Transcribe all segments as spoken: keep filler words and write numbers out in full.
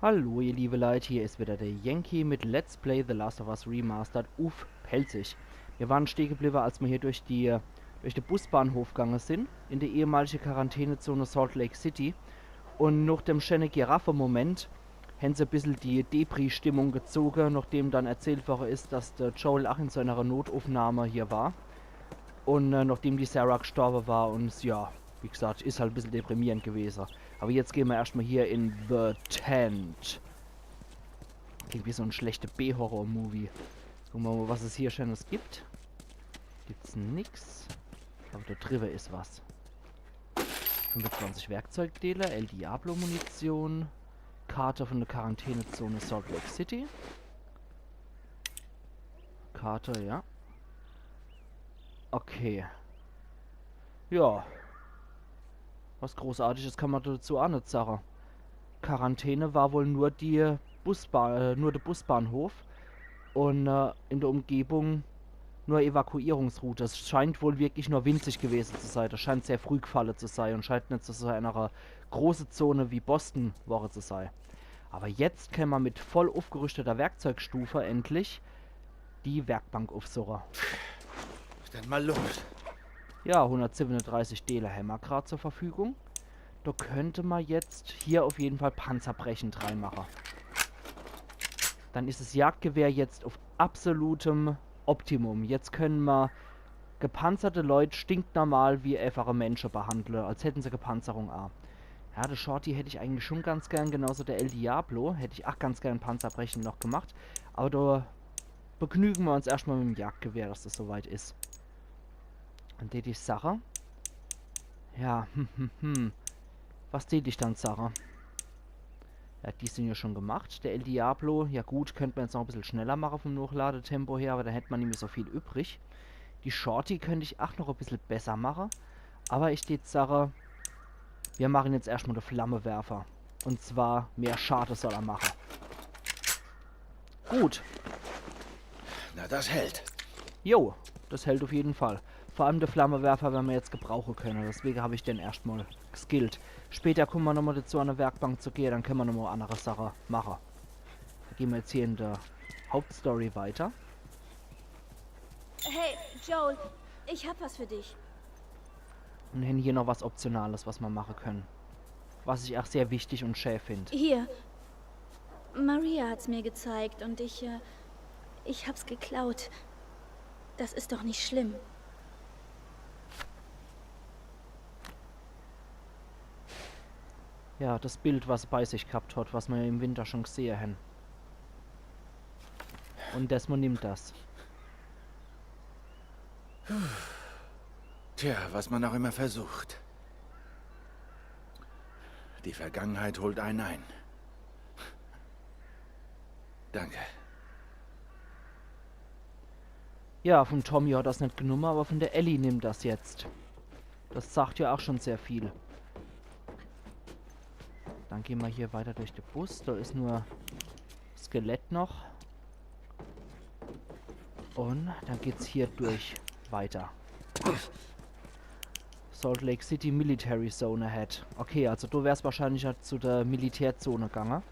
Hallo, ihr liebe Leit, hier is wieder der Yankee mit Let's Play The Last of Us Remastered uff Pälzisch. Mir waren stehe gebliwwe, als mir hier durch die, durch de Busbahnhof gange sin, in die ehemalige Quarantänezone Salt Lake City. Un noch dem schäne Giraffe-Moment hän se e bissel die Depri-Stimmung gezoge, nochdem dann erzählt worre is, dass de Joel ach in so enere Notaufnahme hier war. Un, äh, nochdem die Sarah gestorbe war un, ja, wie gesagt, is halt e bissel deprimierend gewese. Aber jetzt gehn mir erscht mal hier in The Tent. Klingt wie so en schlechte B-Horror-Movie. Jetzt gucke mir mal, was es hier Schönes gibt. Gibt's nix. Aber da driwwe is was. Fünfundzwanzig Werkzeugdeele, El Diablo-Munition, Karte von der Quarantänezone Salt Lake City. Karte, ja. Okay. Ja. Was Großartiges kann man dazu ach net sage. Quarantäne war wohl nur die Busbahn, äh, nur der Busbahnhof un, äh, in der Umgebung nur Evakuierungsroute. Es scheint wohl wirklich nur winzig gewese zu sei. Das scheint sehr früh gefalle zu sei un scheint net so, so enere große Zone wie Boston worre zu sei. Aber jetzt kenne mer mit voll uffgerüschteter Werkzeugstufe endlich die Werkbank uffsuche. Dann mal los. Ja, hundertsiebenunddreißig Deele hämmer grad zur Verfügung. Da könnte mer jetzt hier auf jeden Fall panzerbrechend reinmache. Dann is das Jagdgewehr jetzt auf absolutem Optimum. Jetzt kenne mer gepanzerte Leut stinknormal wie einfache Mensche behandle, als hätten se Gepanzerung a. Ja, de Shorty hätt ich eigentlich schon ganz gern, genauso de El Diablo hätt ich ach ganz gern panzerbrechend noch gemacht. Aber da begnüge mer uns erscht mal mit dem Jagdgewehr, dass das so weit is. Un die, die Sache. Ja, hm, hm, hm. Was die dich dann, Sache? Ja, die sin ja schon gemacht. Der El Diablo, ja gut, könnt mer jetzt noch e bissel schneller mache vom Nochladetempo her, aber da hätt mer nimmi so viel übrig. Die Shorty könnt ich ach noch e bissel besser mache. Aber ich tät sache, mir machen jetzt erscht mal de Flammewerfer. Un zwar mehr Schade soll er mache. Gut. Na, das hält. Jo, das hält auf jeden Fall. Vor allem de Flammewerfer, wenn mer jetzt gebrauche könne. Deswege hab ich den erscht mal geskillt. Später kumme mer nochmal dazu, an de Werkbank zu gehe, dann könne mer nochmal annere Sache mache. Da gehn mer jetzt hier in de Hauptstory weiter. Hey, Joel, ich hab was für dich. Un hän hier noch was Optionales, was mer mache könne. Was ich ach sehr wichtig un schä find. Hier. Maria hat's mir gezeigt und ich, äh, ich hab's geklaut. Das ist doch nicht schlimm. Ja, das Bild, was er bei sich gehabt hat, was mer ja im Winter schon gesehe hän. Un Desmond nimmt das. Tja, was man auch immer versucht. Die Vergangenheit holt einen ein. Danke. Ja, vun Tommy hat das net genumme, aber vun der Ellie nimmt das jetzt. Das sagt ja auch schon sehr viel. Dann gehn mer hier weiter durch de Bus. Da is nur Skelett noch. Un dann geht's hier durch weiter. Salt Lake City Military Zone ahead. Okay, also do wär's wahrscheinlich halt zu der Militärzone gange.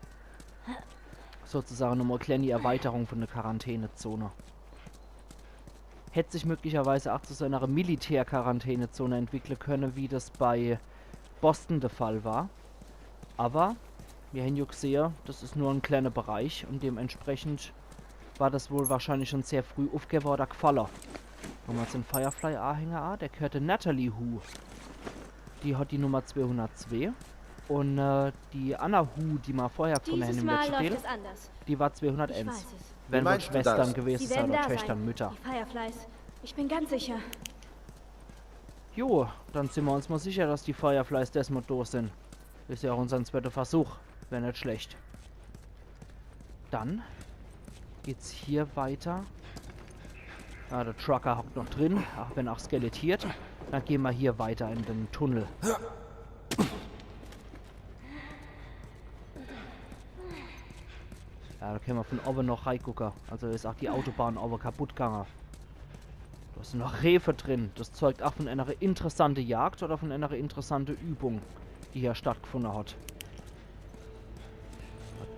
Sozusagen nochmal e kleine Erweiterung vun der Quarantänezone. Hätt sich möglicherweise auch zu so einer Militär-Quarantänezone entwickle könne, wie das bei Boston der Fall war. Aber mir hän ja gesehe, das is nur en kleiner Bereich un dementsprechend war das wohl wahrscheinlich schon sehr früh uffgewwe oder gefalle. Gucke mer uns den Firefly-Ahänger a, der gehört der Natalie Hu. Die hat die Nummer zweihundertzwee. Un, äh, die anner Hu, die mer vorher gefunne hän im letschte Deel, die war zweihunderteins. Dieses Mal läuft es anders. Ich weiß es. Werden wohl Schwestern gewese sei oder Töchter un Mütter. Die Fireflies. Ich bin ganz sicher. Jo, dann sin mer uns mal sicher, dass die Fireflies desmal do sin. Is ja auch unsern zwetter Versuch. Wär net schlecht. Dann geht's hier weiter. Ah, der Trucker hockt noch drin, auch wenn auch skelettiert. Dann gehn mer hier weiter in den Tunnel. Ja, da könne mer vun owwe noch reigucke. Also is auch die Autobahn owwe kaputt gange. Da sin noch Reefe drin. Das zeugt auch vun einer interessante Jagd oder vun einer interessante Übung, die hier stattgefunde hat.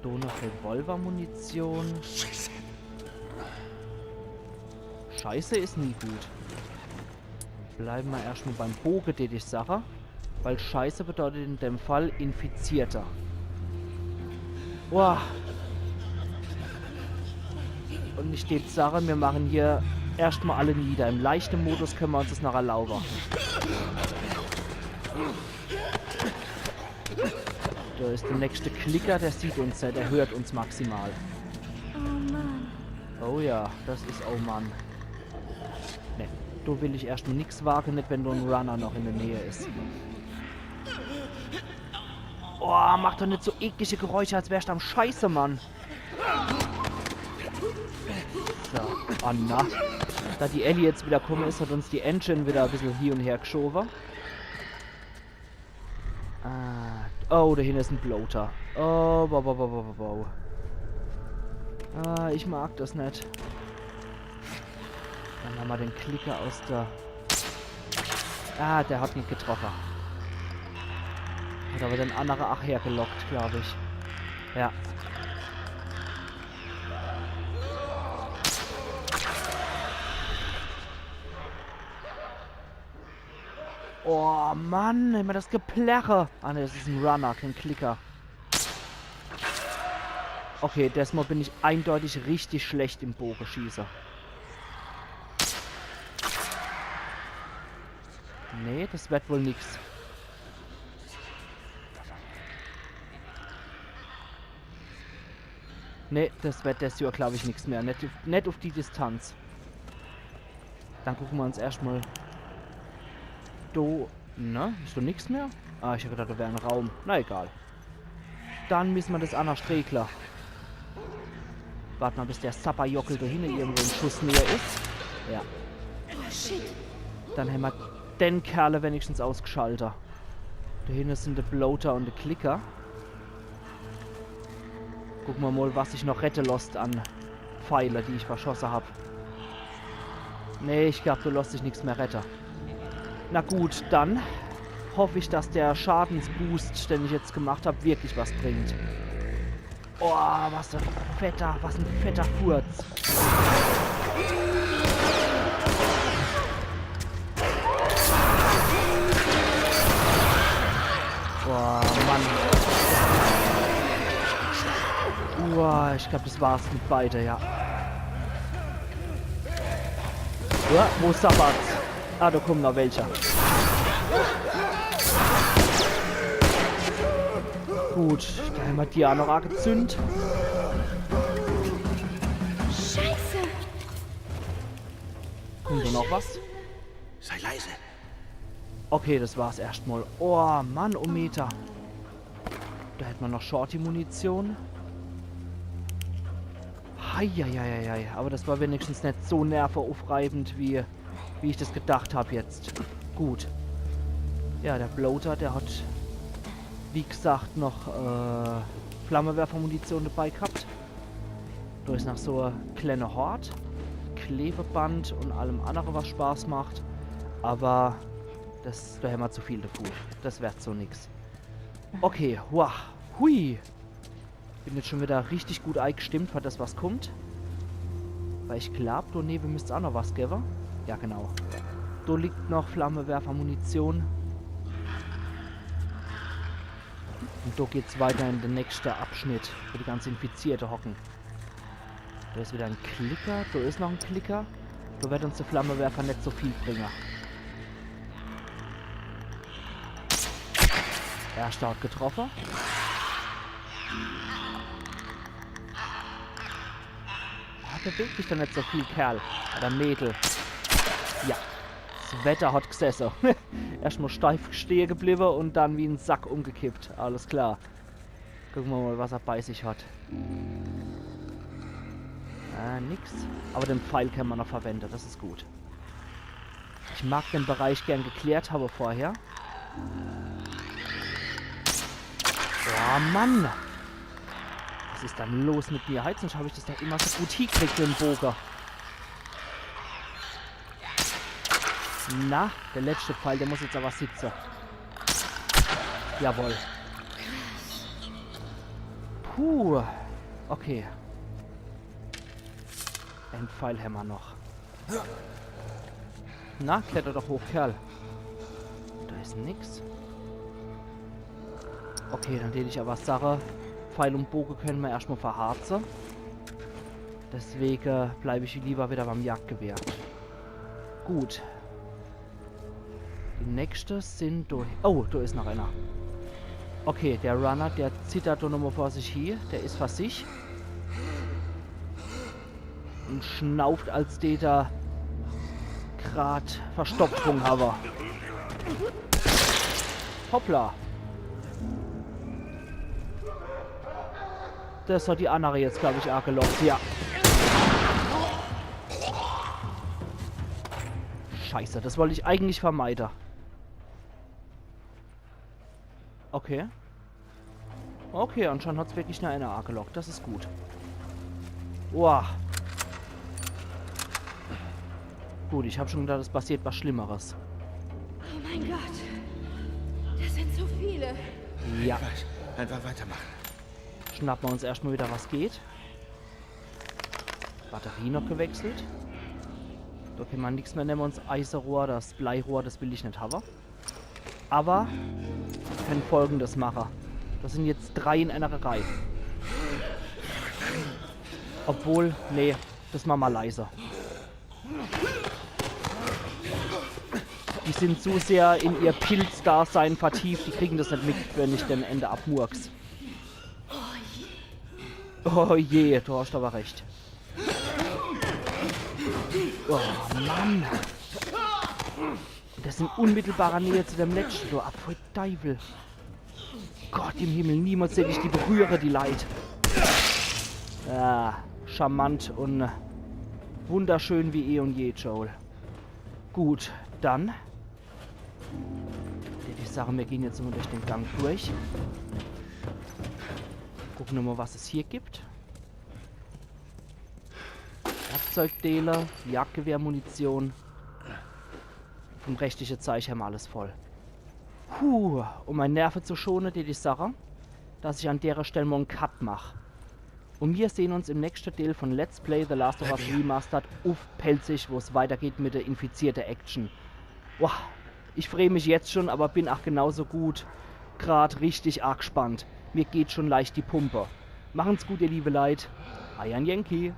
Do noch Revolvermunition. Scheiße. Scheiße is nie gut. Bleiwe mer erscht mol beim Boge, deet ich sache. Weil Scheiße bedeutet in dem Fall Infizierter. Boah. Un ich deet sache, mir mache hier erscht mol alle nieder. Im leichte Modus kenne mer uns des noch erlaube. Do is de nächschte Klicker, der sieht uns net, der hört uns maximal. Oh Mann. Oh ja, des is, oh Mann. Ne, do will ich erscht mol nix wage, net wenn do en Runner noch in de Näh is. Oh, mach doch net so eklische Geräusche, als wärsch am Scheiße, Mann. So, oh na. Do die Ellie jetzt wieder kumme is, hot uns die Engine wieder e bissel hie un her gschowe. Ah, oh, do hinne is en Bloater. Oh, wow, wow, wow, wow, wow. Ah, ich mag des net. Dann hammer den Klicker aus de... Ah, der hot net getroffe. Hot awwer den annere ach hergelockt, glaab ich. Ja. Oh Mann, immer des Geplärre. Ah ne, des is en Runner, kee Klicker. Okay, desmol bin ich eindeutig richtig schlecht im Bogeschieße. Nee, des werd wohl nix. Nee, des werd des Johr, glaab ich, nix mehr. Net, net uff die Distanz. Dann gucke mer uns erscht mol do. Ne? Is do nix mehr? Ah, ich hab gedacht, do wär en Raum. Na egal. Dann misse mer des annerscht regle. Wart mol, bis der Sapperjockel do hinne irgendwo in Schussnäh is. Ja. Oh, shit. Dann hämmer den Kerl wenigstens ausgschalt. Do hinne sin de Bloater un de Klicker. Gucke mer mol, was sich noch rette losst an Pfeile, die ich verschosse hab. Nee, ich glaab, do losst sich nix mehr rette. Na gut, dann hoff ich, dass der Schadensboost, den ich jetzt gemacht hab, wirklich was bringt. Oh, was en fetter, was en fetter Furz. Boah, Mann. Boah, ich glaab, des war's mit beide, ja. Ja, wo sappert's? Ah, do kumme noch welche. Gut, do hämmer die ach noch agezünd. Scheiße! Kummt do noch was? Sei leise. Okay, des war's erscht mol. Oh, Mann, oh Meter. Do hätt mer noch Shorty-Munition. Heieieiei. Awwer des war wenigstens net so nerveaufreibend, wie, wie ich des gedacht hab jetzt. Gut. Ja, der Bloater, der hot, wie gesacht, noch, äh, Flammewerfermunition debei gehabt. Do is noch so e kleene Hort. Klebeband un allem annere, was Spaß macht. Awwer des, do hämmer zu viel devu. Des werd so nix. Okay, wow. Hui. Bin jetzt schun widder richtig gut eigestimmt für des, was kummt. Weil ich glaab, do newe misst's ach noch was gewwe. Ja, genau. Do liegt noch Flammewerfermunition. Un do geht's weiter in de nächschte Abschnitt, wo die ganze Infizierte hocke. Do is widder en Klicker, do is noch en Klicker. Do werd uns de Flammewerfer net so viel bringe. Erschter hot getroffe. Ah, beweg dich doch net so viel, Kerl. Oder Mädel. Ja. Des Wetter hot gesesse. Erscht mol steif stehe gebliwwe un dann wie en Sack umgekippt. Alles klar. Gucke mer mol, was er bei sich hot. Äh, nix. Awwer den Pfeil kenne mer noch verwende, des is gut. Ich mag den Bereich gern geklärt hawwe vorher. Oh Mann! Was is dann los mit mir? Heizungs hab ich des doch immer so gut hiekriegt mit em Boge. Na, de letschte Pfeil, der muss jetzt awwer sitze. Jawohl. Puh. Okay. En Pfeil hämmer noch. Na, kletter doch hoch, Kerl. Do is nix. Okay, dann tät ich awwer sache, Pfeil un Boge kenne mer erscht mol verharze. Deswege bleib ich liewer widder beim Jagdgewehr. Gut. Die nächschte sin do. Oh, do is noch ener. Okay, der Runner, der zittert do nochmol vor sich hie. Der is for sich. Un schnauft, als dät er grad Verstopfung hawwe. Hoppla. Das hat die annere jetzt, glaub ich, aa gelockt. Ja. Scheiße, das wollt ich eigentlich vermeide. Okay. Okay, anscheinend hat's wirklich nur ener aagelockt. Das is gut. Boah. Gut, ich hab schon gedacht, es passiert was Schlimmeres. Oh mein Gott. Das sind so viele. Ja, Einfach weitermachen. schnappe mer uns erscht mol widder, was geht. Batterie noch gewechselt. Do kenne mer nix mehr nemme. Un 's Eiserohr, das Bleirohr, das will ich net hawwe. Awwer mer kenne Folgendes mache. Das sin jetzt drei in ener Reih. Obwohl, nee, das mache mer leise. Die sin zu sehr in ihr Pilzdasein vertieft, die kriegen das net mit, wenn ich den Ende abmurks. Oh je, du hast awwer recht. Oh Mann. Das in unmittelbarer Nähe zu dem letschte do. Ah, pfui Deiwel. Gott im Himmel, niemals seh ich die berühre, die Leit. Ah, charmant un wunderschön wie eh un je, Joel. Gut, dann dät ich sage, mir gehn jetzt mol durch den Gang durch. Gucke mer mol, was es hier gibt. Werkzeugdeele, Jagdgewehrmunition. Vum restliche Zeich hämmer alles voll. Puh, um mei Nerve zu schone, dät ich sage, dass ich an dere Stell mol en Cut mach. Un mir sehn uns im nächschte Deel von Let's Play The Last of Us Remastered uff Pälzisch, wo's weitergeht mit der infizierte Action. Boah, ich free mich jetzt schon, awwer bin aa genauso gut grad richtig arg gspannt. Mir geht schon leicht die Pumpe. Machen's gut, ihr liewe Leit. Eier Yankee.